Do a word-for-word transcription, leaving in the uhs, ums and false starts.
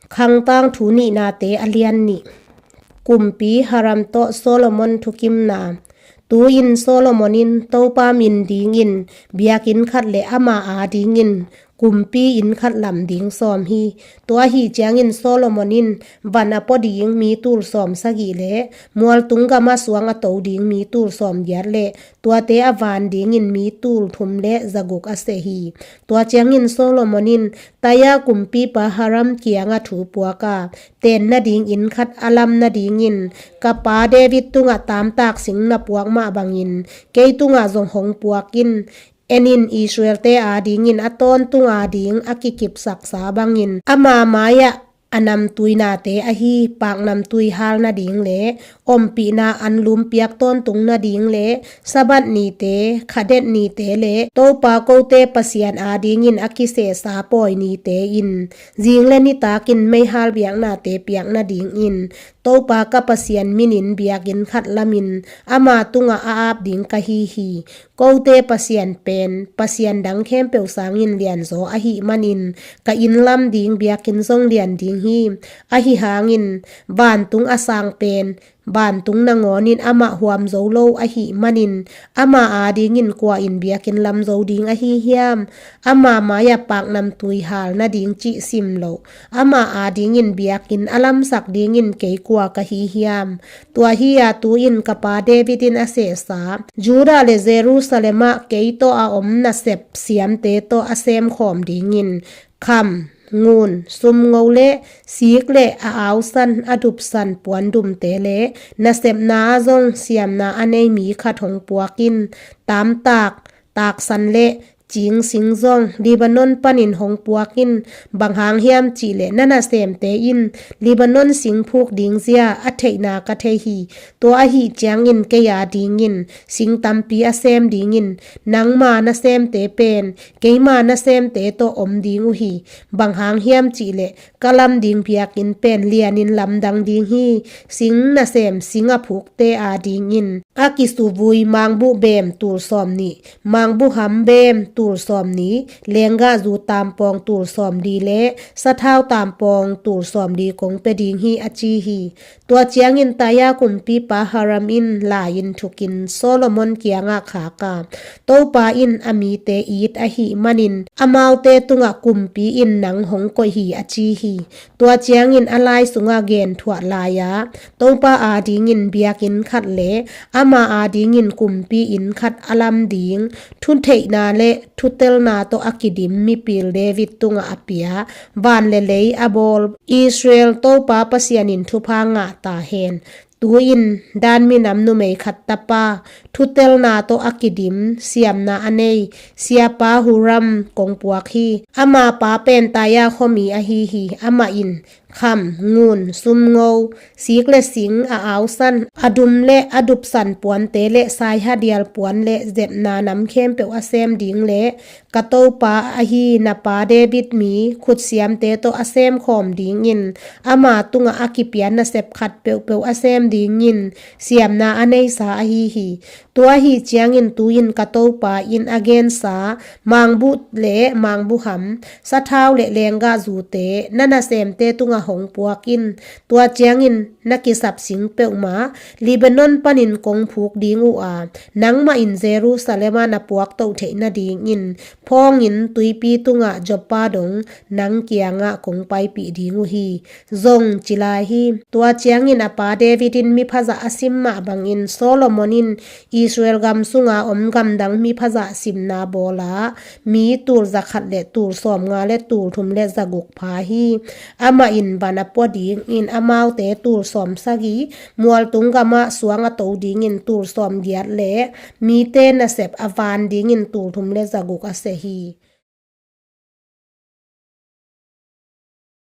Khangtang thu nihnate a lian nih. Kumpi Hiram tawh Solomon thukimna. Tu-in Solomon in Topa min dingin biakinn khat le ama adingin kumpi inn khat lam ding sawm hi. Tua ahih ciangin Solomon in van a pua ding mi tul sawm sagih le mualtung gamah suang a to ding mi tul sawm giat le tuate a van dingin mi tul thum le zaguk a seh hi. Tua ciangin Solomon in Tyre kumpipa Hiram kiangah thu puak a, "Ten nading inn khat a lam nadingin ka pa David tungah taamtak sing na puak mah bangin kei tungah zong hong puak in. En in, Israel-te adingin a tawntung ading a kikipsaksa bangin ama mai-ah a namtui nate ahi paknamtui hal nading le ompihna anlum piak tawntung nading le Sabbath nite, khadet nite le Topa kote Pasian adingin a kisehsa pawi nite in zing le nitakin meihal biaknate piak nadingin Topa ka Pasian minin biakinn khat lamin ama tungah a ap ding ka hi hi. Kote Pasian pen pasian dang khempeuh sangin lianzaw ahih manin ka inn lam ding biakinn zong lian ding hi. Ahi hangin vantung a sang pen vantung nangawnin amah huam zo lo ahih manin ama adingin kua in biakinn lam zo ding ahi hiam? Ama mai-ah paknamtui hal nading cih sim loh, ama adingin biakinn a lamsak dingin kei kua ka hi hiam? Tua hi-a tu-in ka pa David in a sehsa Judah le Jerusalem ah kei tawh a om nasep siamte tawh a semkhawm dingin kham, ngun, sumngo le sik le a ausan a dupsan puandumte le nasepna ah zong siamna a nei mi khat hong puak in. Taamtak, taksan le cingsing zong Lebanon panin hong puak in. Bang hang hiam cihleh na nasemte in Lebanon sing phuk ding zia a theihna ka thei hi. Tua ahih ciangin kei adingin sing tampi a sem dingin nangma nasemte pen keima nasemte tawh om ding uh hi. Bang hang hiam cihleh ka lam ding biakinn pen lianin lamdang ding hi. Sing nasem sing a phukte adingin a kisuvui mangbuh beem tul sawm nih, mangbuh ham beem tul sawm nih, lenggahzu tampawng tul sawm li le sathau tampawng tul sawm li kong pia ding hi, a ci hi. Tua ciangin Tyre kumpipa Hiram in lai-in thukin Solomon kiangah khak a, "Topa in a mite it ahih manin amaute tungah kumpi in nang hong koih hi," a ci hi. Tua ciangin a lai sungah genthuah lai-a Topa adingin biakinn khat le ama adingin kumpi inn khat a lam ding thutheihna le thutelna tawh a kidim mipil David tungah a pia, van le lei a bawl Israel Topa Pasian in thupha ngah ta hen. Tu-in Dan minam numei khat tapa, thutelna tawh a kidim siamna a nei siapa Huram kong puak hi. Ama pa pen Tyre khuami ahi hi. Amah in kham, ngun, sumngo, sik le sing, a ausan, a dum le a dupsan puante le saihadial puan le zepna nam khempeuh a sem ding le ka topa ahi na pa David mi khutsiamte tawh a semkhawm dingin ama tungah a kipia nasep khat peuhpeuh a sem dingin siamna a neisa ahi hi. Tua ahih ciangin tu-in ka topa in a gensa mangbuh le mangbuh ham, sathau le lenggahzute na nasemte tungah hong puak in. Tua ciangin na kisap sing peuhmah Lebanon panin kong phuk ding uh a, nangmah in Jerusalem ah na puak toh theih nadingin phawngin tuipi tungah Joppa dong nang kiangah kong paipih ding uh hi, zong ci lai hi. Tua ciangin a pa David in miphazah a sim mah bangin Solomon in Israel gam sunga om gamdang miphazah simna bawla mi tul zakhat le tul sawmnga le tul thum le zaguk pha hi. Amah in van a pua dingin amaute tul sawmsagih, mualtung gamah suang a to dingin tul sawmgiat le mite nasep a van dingin tul thum le zaguk a seh hi.